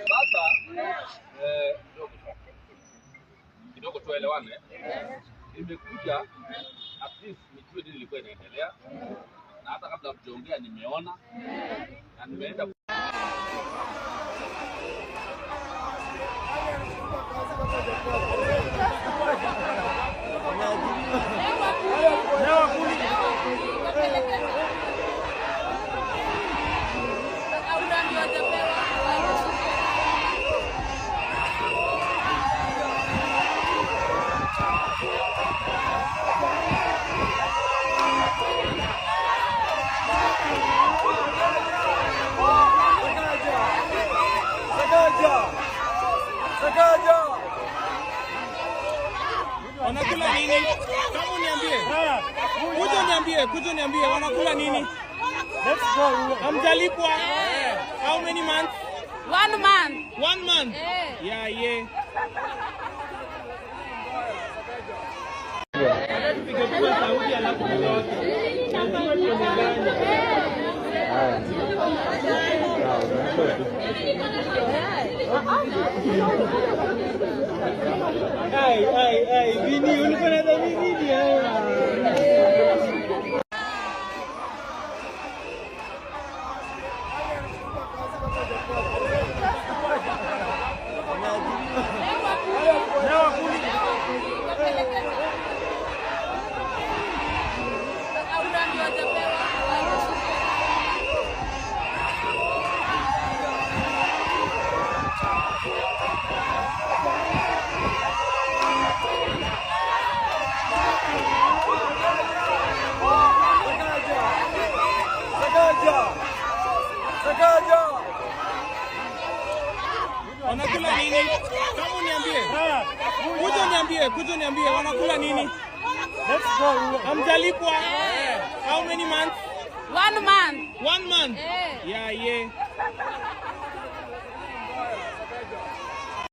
Sasa kidogo tuelewane. Nimekuja at least nijue nini ilikuwa inaendelea, na hata kabla mjaongea nimeona na nimeenda. Wanakula nini? Kama uniambie. Kuja uniambie, kuja uniambie wanakula nini? Let's go. Hamjalipwa? How many months? One month. One month. Eh. Yeah. Ai, ai, ai, Vini, ulikuwa unadhani nini haya? Wanakula nini? Kama uniambie. Kuja uniambie, kuja uniambie wanakula nini? Let's go. Hamjalipwa? How many months? One month. One month. Eh. Yeah.